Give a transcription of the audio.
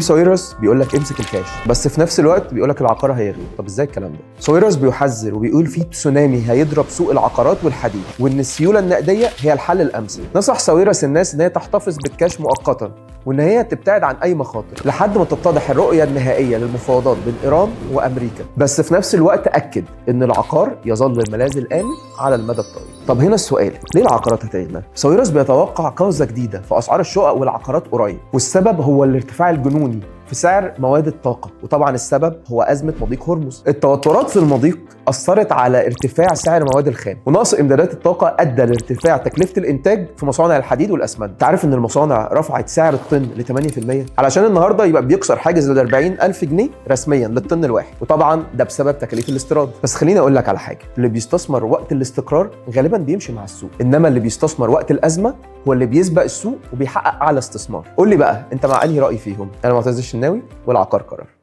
ساويرس بيقول لك امسك الكاش، بس في نفس الوقت بيقول لك العقار هيغلى. طب ازاي الكلام ده؟ ساويرس بيحذر وبيقول في تسونامي هيضرب سوق العقارات والحديد، وان السيولة النقدية هي الحل الامثل. نصح ساويرس الناس ان هي تحتفظ بالكاش مؤقتا، وان هي تبتعد عن اي مخاطر لحد ما تتضح الرؤية النهائية للمفاوضات بين ايران وامريكا. بس في نفس الوقت اكد ان العقار يظل الملاذ الامن على المدى الطويل. طب هنا السؤال، ليه العقارات هتغلى؟ ساويرس بيتوقع قفزه جديدة في اسعار الشقق والعقارات قريب، والسبب هو الارتفاع الجنوني في سعر مواد الطاقة، وطبعا السبب هو أزمة مضيق هرمز. التوترات في المضيق أثرت على ارتفاع سعر مواد الخام، ونقص إمدادات الطاقة أدى لارتفاع تكلفة الإنتاج في مصانع الحديد والأسمنت. تعرف إن المصانع رفعت سعر الطن ل 8% علشان النهارده يبقى بيكسر حاجز ال 40,000 جنيه رسميا للطن الواحد، وطبعا ده بسبب تكاليف الاستيراد. بس خليني أقول لك على حاجة، اللي بيستثمر وقت الاستقرار غالبا بيمشي مع السوق، إنما اللي بيستثمر وقت الأزمة هو اللي بيسبق السوق وبيحقق أعلى استثمار. قول لي بقى أنت مع أنهي رأي فيهم؟ أنا معتز الشناوي والعقار قرار.